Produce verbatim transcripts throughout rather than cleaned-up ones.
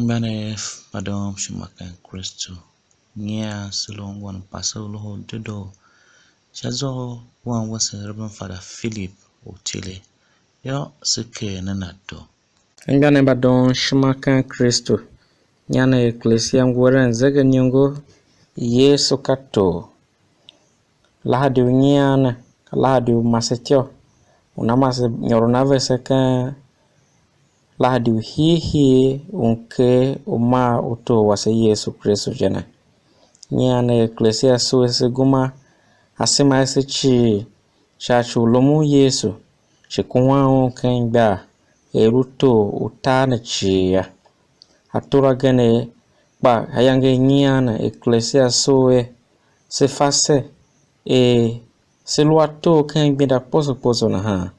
Mbanev mba doom ishima ken Kristu, nyian se lu ungwan mpase u Loho u Dedoo sha zwa u wan wese Reverend Father Philip Otile, yô, se ker nen ato. Anmgbianev mba doon ishima ken Kristu, nyian Eklesia ngu eren zegenyongo, Yesu ka tor. Lahadi u nyian ne, ka lahadi u masetyô, u na mase nyôron a vese ken lahadi u hiihii u mker u maa u tor wase Yesu Kristu je ne. Nyian ne Eklesia sugh ase guma asema ase cii sha ci u lumun Yesu, shi kuhan un ken igbar er lu tor u tar ne cii yô. Ator agenev kpa ayange a nyian ne Eklesia sugh er se fa se er se lu ator ken igbenda kposo kposo nahan,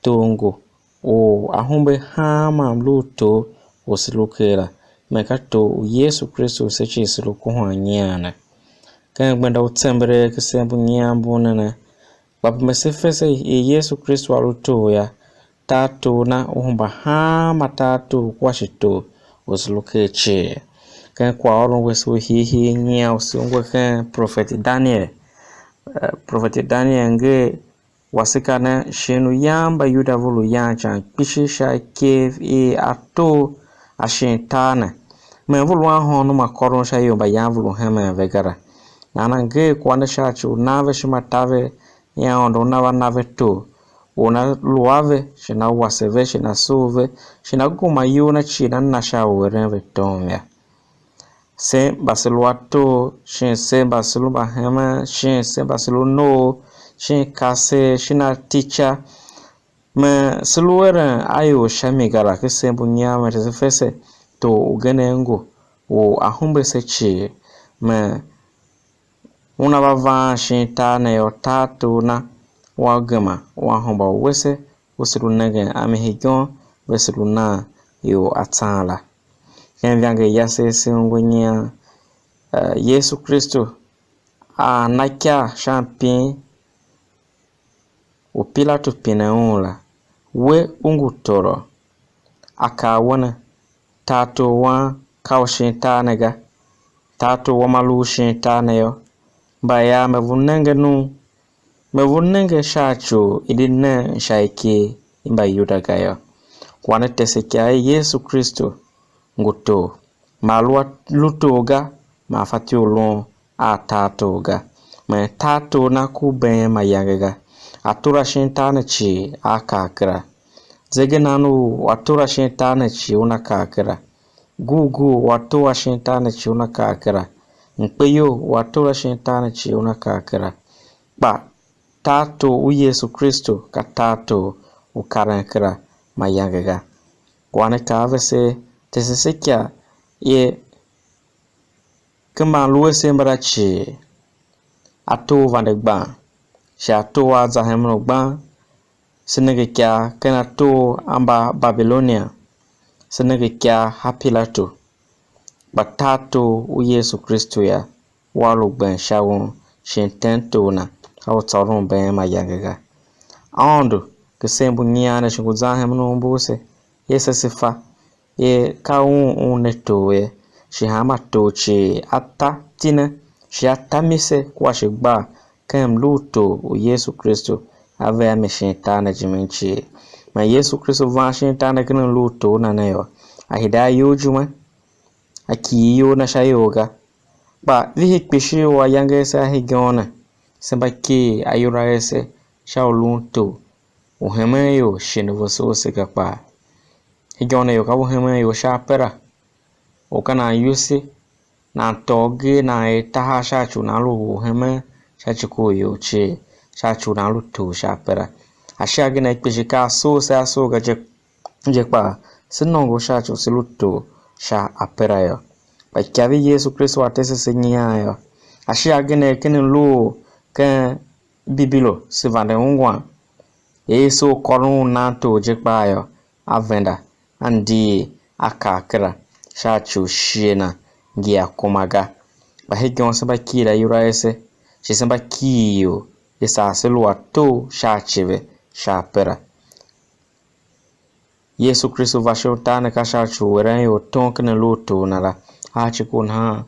tor ngu u ahumbe hanma mlu u tor u se lu ker la, man ka tor u Yesu Kristu u se cii se lu kohwan nyian ne. Ken gbenda u tsemberegh ken se mbu nyian mbu ne ne, kpa pembe se fese er Yesu Kristu a lu tor yô, tartor na u hemba hanma tartor kua shi tor u se lu ker cii. Ken kwaghôron wese u hiihii nyian u se ungwa ken profeti Daniel, eh, profeti Daniel nger wase ka ne shin uyan Mbayuda ve lu yan ican kpishi sha ikev i ator a shin tar ne, man ve lu anhôônom a kôron sha ior mba yan ve lu hemen ve ga la. Nahan a nger kwagh ne sha ci u nan ve ishima taver i Aôndo, una va na ve tor, u una lu a ve, shi una wase ve, shi una sugh ve, shi una gema iyol na cii una na sha u eren ve tom yô. Se mba se lu ator, shin se mba se lu mbahemen, shin se mba se lu noov, shin kasev, shin atica, man se lu eren a ior sha mi ga la, ken se mbu nyian ve se fese tor ugen ngu u ahumbe se cii, man una va vaan shin tar ne yô, tartor na ua gema ua hemba u wese u se lu nengen a mi hegen ve se lu nan ior atsan la. Ken ivangeli yase se ungwa nyian, eh, Yesu Kristu a na ikar sha mpin u Pilatu pine un la, we u ngu toro? A kaa a we ne, tartor wam ka u shin tar ne ga, tartor wam a lu u shin tar ne yô, mbayev me vu nengen un, me vu nengen sha ci u i di nen sha ikev i Mbayuda ga yô. Kwagh ne tese ikyav er Yesu Kristu ngu tor, ma a lu a lu tor ga, ma a fatyô u lun a tartor ga, man tartor na ku been mayange ga. Ator a shin tar ne cii a kar kera. Zegenan u ator a shin tar ne cii una kar kera. Gurgur u ator a shin tar ne cii una kar kera. Mkpeyol u ator a shin tar ne cii una kar kera. Kpa tartor u Yesu Kristu ka tartor u karen kera mayange ga. Kwagh ne kaa a vese, tese se ikyav er ken mban lu a se mbala cii, ator vande gban, shi ator a za hemen u gban, se nenge ikyav ken ator a Mbababilonia, se nenge ikyav a Pilatu, kpa tartor u Yesu Kristu yô, ua lu gben sha un, shin tempel na, a u tsôron been mayange ga. Aôndo, ken se mbu nyian ne shi ngu zan hemen u mbu se, er se se fa, er ka un un ne tor ye, shi hanma tor cii a ta iti ne, shi a ta mise kua shi gbar ken mlu u tor u Yesu Kristu a ver a mi shin tar ne jimin cii. Man Yesu Kristu van shin tar ne ken mlu u tor na ne yô, a hide a iyol ijime, a kighir iyol na sha ior ga. Kpa vihi kpishi u ayange ase a hegen ne, se mba kighir ayol a ase sha u lun tor u hemen ior shin u vese ase ga kpaa. Hegen ne ior ka u hemen ior sha apera, u ka nan iyose, nan tôô ugen nan er tahav sha ci u nan lu u hemen sha ci ku ior cii, sha ci u nan lu tor sha apera. Ashe agen a kpishi ka a soo se a soo ga je, je kpaa, se nôngo sha ci u se lu tor sha apera yô. Kpa ikyav i Yesu Kristu a tese se nyian yô, ashe agen a ken mlu u ken Bibilo se vande ungwan, er se u kôron u nan tor je kpaa yô, a venda, a ndiir, a kar kera, sha ci u shighe na ngi a kuma ga. Kpa hegen se mba kighir ayol a ase, shi se mba kighir ior, i sar se lu ator sha ci ve sha apera. Yesu Kristu va sha utar ne ka sha ci u eren ior tom ken a lu u tor na la. A ci ku nahan,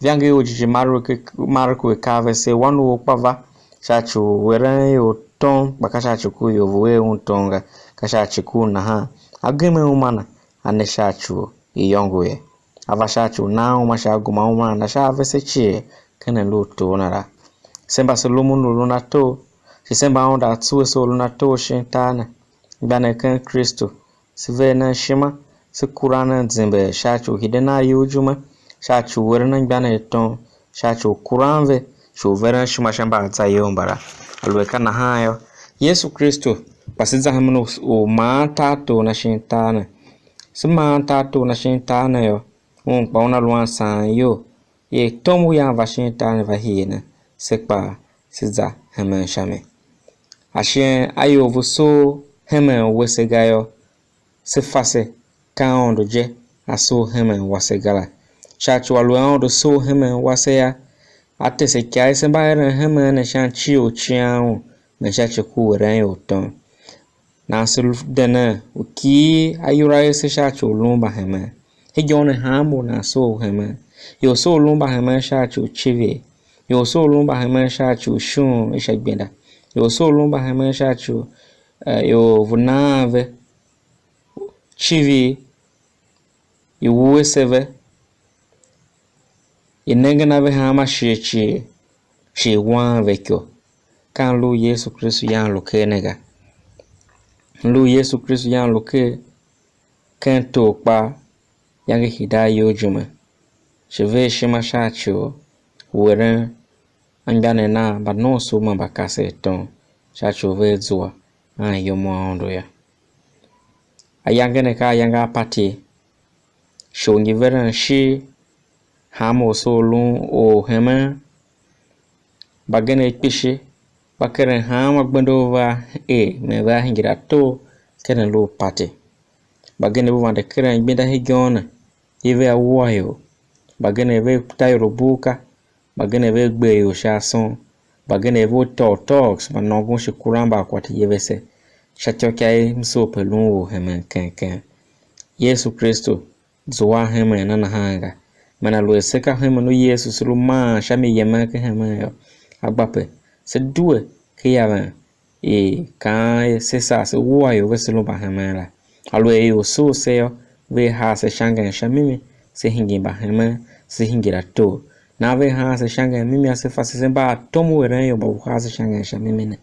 ivangeli u jighjigh Marku, Marku kaa ve ser, wan u or kpa va sha ci u eren ior tom, kpa ka sha ci ku ior vu er un tom ga, ka sha ci ku nahan. A geme uma na, a ne sha ci u iyôngo ye. A va sha ci u nan uma sha a gema uma na sha a vese cii ken a lu u tor na la. Se mba se lumun u lun ator, shi se mba Aôndo a tsuwe se u lun ator shin tar ne. Mba ne ken Kristu, se ver nen ishima, se kuran nen zimber sha ci u hiden a iyol ijime, sha ci u eren anmgbianev tom, sha ci u kuran ve, ci u veren ishima sha mbaatsa iyol mbala. Aluer ka nahan yô, Yesu Kristu kpa se za hemen u, u maan tartor na shin tar ne. Se maan tartor na shin tar ne yô, un kpa una lu a saan iyol, er tom u ian va shin tar ne va hii ne, se kpaa se za hemen sha mi. Ashen a ior ve soo hemen wese ga yô, se fa se ka Aôndo je a soo hemen wase ga la. Sha ci u a lu Aôndo soo hemen wase yô, a tese ikyav i se mba eren hemen ne sha mcie u cian un, man sha ci ku u eren ior tom. Nahan se lu de nen u kighir ayol a ase sha ci u lun mbahemen. Hegen ne hanmô u nan soo u hemen. Ior soo u lun mbahemen sha ci u civir. Ior soo u lun mbahemen sha ci u ishughun i sha igbenda. Ior soo u lun mbahemen sha ci u, eh, ior vu naan ve civir, i wuese ve, i nengen a ve hanma shighe cii, shi i wan ve ikyô. Ka mlu u Yesu Kristu yan lu ker ne ga. Mlu u Yesu Kristu yan lu ker ken tor kpaa, yange hide a iyol ijime, shi ver ishima sha ci u eren anmgbianev nav mba nomso man mba kasev tom, sha ci u vea zua a ayom a Aôndo yô. Ayange ne ka ayange a pati, shighe u ngi veren ishigh, hanmô u se u lun orhemen, mbagenev kpishi mba keren hanma gbenda u vea er, man vea hingir ator ken a lu u pati. Mbagenev vande keren igbenda hegen ne, i vea wua ior. Mbagenev ve ta ior u bugh ka, mbagenev ve gbe ior sha ason, mbagenev ve tôgh tôgh, man nôngon shi kuran mbakwagh yevese, sha ityôkyaa i msoope lun u hemen keng keng. Yesu Kristu zua a hemen na nahan ga. Man aluer se ka hemen u Yesu se lu maan sha mi yemen ken hemen yô, a gba pe se due ken yaven i kaan er se saa se wua ior ve se lu mbahemen la. Aluer ior soo se yô, vea haa se sha ngem sha mimi, se hingir mbahemen, se hingir ator. Nahan vea haa se sha ngem mimi, a se fa se, se mba atom u eren ior mba u haa se sha ngem sha mimi ne.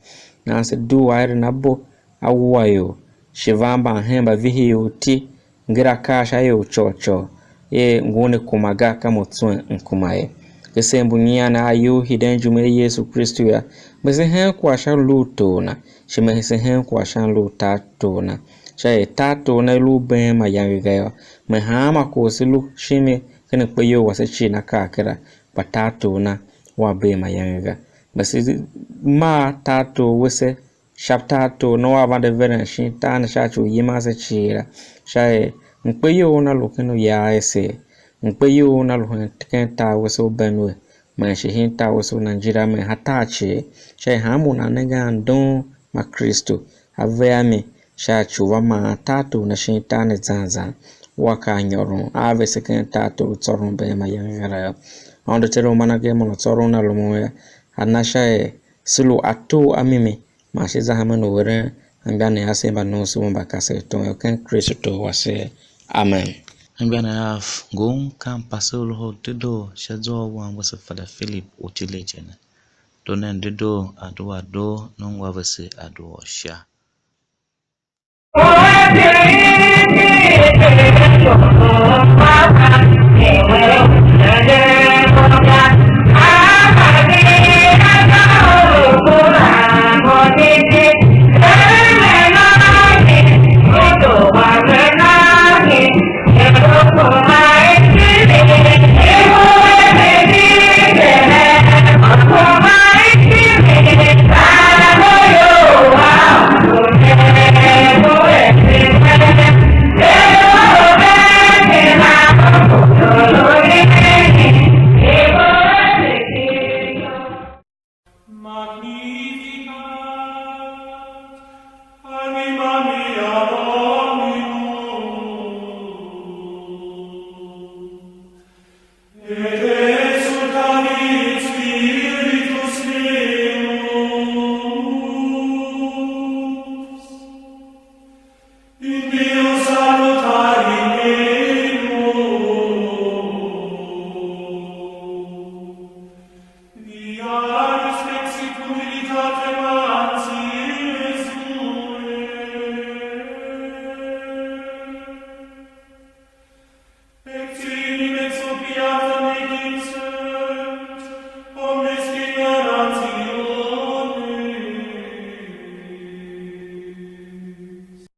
Nahan se due a eren abo, a wua ior, shi van mban hen mbavihi ior ti, ngir akaa sha ior côghcôghol, er ngun ne kuma ga, ka mo tswen m kuma ye. Kesen mbu nyian a iyol hiden ijime i Yesu Kristu yô, me se hen kwagh sha mlu u tor na, shi me se hen kwagh sha mlu u tartor na, sha er tartor na i lu u been mayange ga yô, me hanma kwagh se lu shimi ken mkpeyol wase cii na kaa kera, kpa tartor na ua been mayange ga. Me se maa tartor wese sha tartor na u a vande veren shin tar ne sha ci u yiman se cii la, sha er mkpeyol una lu ken uya a eser, mkpeyol una lu hen ken tar wese u Benue, man shi hen tar wese u Nigeria, man ha tar cii, sha er hanmô u nan nenge a mdoon ma Kristu, a ve a mi sha ci u va maan tartor na shin tar ne zan zan, ua kaa nyôron a vese ken tartor u tsôron been mayange ga la yô. Aôndo Ter u man agee man u tsôron na rumun yô, a na sha er se lu ator a mimi, man shi za hemen u eren anmgbianev asev mba nomso mba kasev tom yô, ken Kristu Tor wase. Amen. Anmgbianev av, ngun ka mpase u Loho u Dedoo sha zwa u wan wese Fada Philip u Tileje ne. Lu nen dedoo, adua doo, nongo a vese a due u sha.